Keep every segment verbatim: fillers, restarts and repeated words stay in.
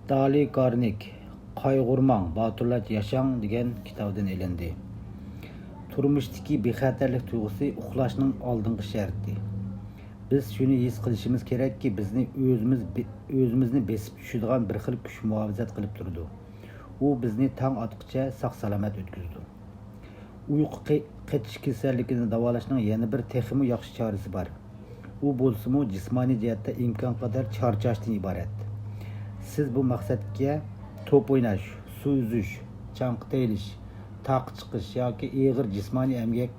دالى كارنېگى «قايغۇرماڭ، باتۇرلارچە ياشاڭ» دېگەن كىتابىدىن ئېلىندى. تۇرمۇشتىكى بىخەتەرلىك تۇيغۇسى ئۇخلاشنىڭ ئالدىنقى شەرتى. بىز شۇنى ھېس قىلىشىمىز كېرەككى، بىزنى ئۆزىمىز، ئۆزىمىزنى بېسىپ چۈشىدىغان بىر خىل كۈچ مۇھاپىزەت قىلىپ تۇرىدۇ. ئۇ بىزنى تاڭ ئاتقۇچە ساق-سالامەت ئۆتكۈزىدۇ. ئۇيقۇ قې-، قېتىش كېسەللىكىنى داۋالاشنىڭ يەنە بىر تېخىمۇ ياخشى چارىسى بار. ئۇ بولسىمۇ جىسمانىي جەھەتتە ئىمكانقەدەر چارچاشتىن ئىبارەت. سىز بۇ مەقسەتكە توپ ئويناش، سۇ ئۈزۈش، چاڭقا تېيىلىش، تاغقا چىقىش ياكى ئېغىر جىسمانىي ئەمگەك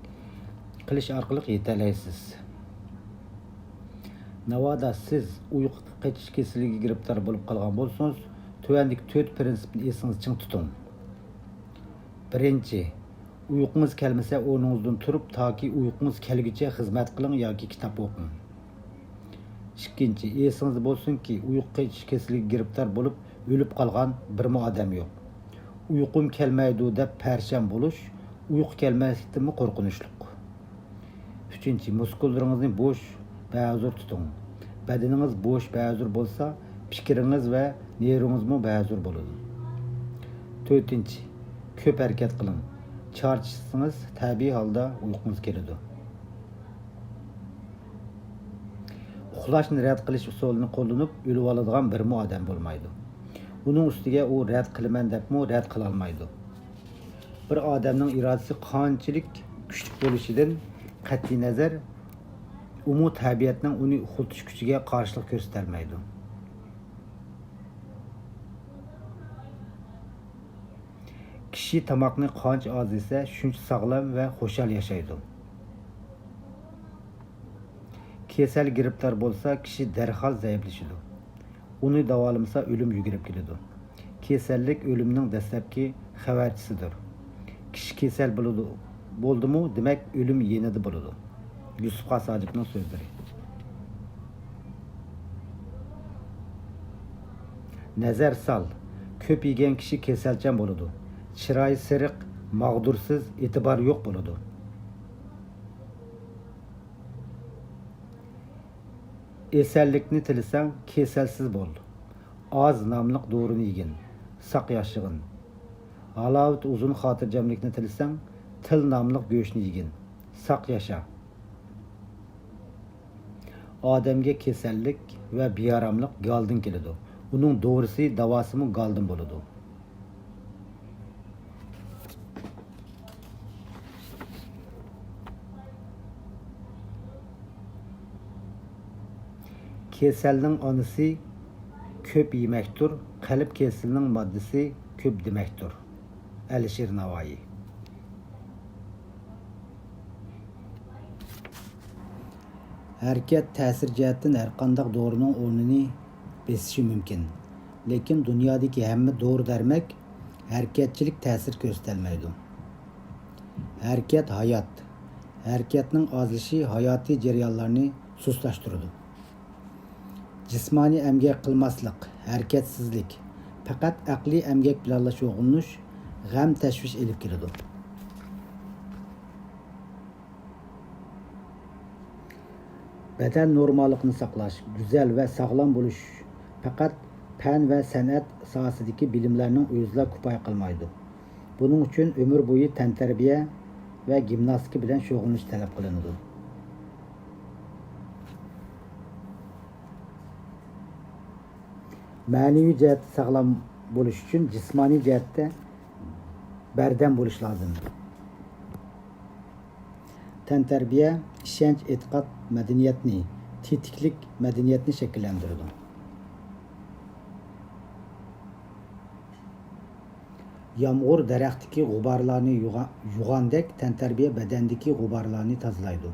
قىلىش ئارقىلىق يېتەلەيسىز. ناۋادا سىز ئۇيقۇ قېتىش كېسىلىگە گىرىپتار بولۇپ قالغان بولسىڭىز، تۆۋەندىكى تۆت پىرىنسىپنى ئېسىڭىزدە چىڭ تۇتۇڭ. بىرىنچى، ئۇيقۇڭىز كەلمىسە، ئورنىڭىزدىن تۇرۇپ، تاكى ئۇيقۇڭىز كەلگۈچە خىزمەت قىلىڭ ياكى كىتاب ئوقۇڭ. ئىككىنچى، ئېسىڭىزدە بولسۇنكى، ئۇيقۇ قېتىش كېسىلىگە گىرىپتار بولۇپ، ئۆلۈپ قالغان بىرمۇ ئادەم يوق. ئۇيقۇم كەلمەيدۇ دەپ پەرىشان بولۇش ئۇيقۇ كەلمەسلىكتىنمۇ قورقۇنچلۇق. ئۈچىنچى، مۇسكۇللىرىڭىزنى بوش، بەھۇزۇر تۇتۇڭ. بەدىنىڭىز بوش، بەھۇزۇر بولسا، پىكرىڭىز ۋە نېرۋىڭىزمۇ بەھۇزۇر بولىدۇ. تۆتىنچى، كۆپ ھەرىكەت قىلىڭ. چارچىسىڭىز، تەبىئىي ھالدا ئۇيقۇڭىز كېلىدۇ. ئۇخلاشنى رەت قىلىش ئۇسۇلىنى قوللىنىپ ئۆلۈۋالىدىغان بىرمۇ ئادەم بولمايدۇ. ئۇنىڭ ئۈستىگە ئۇ رەت قىلىمەن دەپمۇ رەت قىلالمايدۇ. بىر ئادەمنىڭ ئىرادىسى قانچىلىك كۈچلۈك بولۇشىدىن قەتئىينەزەر، ئۇمۇ تەبىئەتنىڭ ئۇنى ئۇخلىتىش كۈچىگە قارشىلىق كۆرسىتەلمەيدۇ. كىشى تاماقنى قانچە ئاز يېسە، شۇنچە ساغلام ۋە خۇشال ياشايدۇ. كېسەلگە گىرىپتار بولسا، كىشى دەرھال زەئىپلىشىدۇ. ئۇنى داۋالىمىسا، ئۆلۈم يۈگۈرۈپ كېلىدۇ. كېسەللىك ئۆلۈمنىڭ دەسلەپكى خەۋەرچىسىدۇر. كىشى كېسەل بولىدۇ، بولدىمۇ، دېمەك، ئۆلۈم يېنىدا بولىدۇ. يۈسۈپ خاس ھاجىپنىڭ سۆزلىرى. نەزەر سال، كۆپ يېگەن كىشى كېسەلچان بولىدۇ. چىرايى سېرىق، ماغدۇرسىز، ئېتىبار يوق بولىدۇ. ئېسەنلىكنى تىلىسەڭ، كېسەلسىز بول. ئاز ناملىق دورىنى يېگىن، ساق ياشىغىن. ھالاۋىتى ئۇزۇن خاتىرجەملىكنى تىلىسەڭ، تىل ناملىق گۆشنى يېگىن، ساق ياشا. ئادەمگە كېسەللىك ۋە بىئاراملىق گالدىن كېلىدۇ. ئۇنىڭ دورىسى، داۋاسىمۇ گالدىن بولىدۇ. كېسەلنىڭ ئانىسى كۆپ يېمەكتۇر، قەلب كېسىلىنىڭ ماددىسى كۆپ دېمەكتۇر. ئەلىشىر ناۋايى. ھەرىكەت تەسىر جەھەتتىن ھەرقانداق دورىنىڭ ئورنىنى بېسىشى مۇمكىن، لېكىن دۇنيادىكى ھەممە دورا-دەرمەك ھەرىكەتچىلىك تەسىر كۆرسىتەلمەيدۇ. ھەرىكەت ھايات. ھەرىكەتنىڭ ئازلىشى ھاياتىي جەريانلارنى سۇسلاشتۇرىدۇ. جىسمانىي ئەمگەك قىلماسلىق، ھەرىكەتسىزلىك، پەقەت ئەقلىي ئەمگەك بىلەنلا شۇغۇللىنىش غەم-تەشۋىش ئېلىپ كېلىدۇ. بەدەن نورماللىقىنى ساقلاش، گۈزەل ۋە ساغلام بولۇش پەقەت پەن ۋە سەنئەت ساھەسىدىكى بىلىملەرنىڭ ئۆزىلا كۇپايە قىلمايدۇ. بۇنىڭ ئۈچۈن ئۆمۈر بويى تەنتەربىيە ۋە گىمناستىكا بىلەن شۇغۇللىنىش تەلەپ قىلىنىدۇ. مەنىۋى جەھەتتە ساغلام بولۇش ئۈچۈن جىسمانىي جەھەتتە بەردەم بولۇش لازىم. تەنتەربىيە ئىشەنچ، ئېتىقاد، مەدەنىيەتنى، تېتىكلىك مەدەنىيەتنى شەكىللەندۈرىدۇ. يامغۇر دەرەختىكى غۇبارلارنى يۇغا-، يۇغاندەك، تەنتەربىيە بەدەندىكى غۇبارلارنى تازىلايدۇ.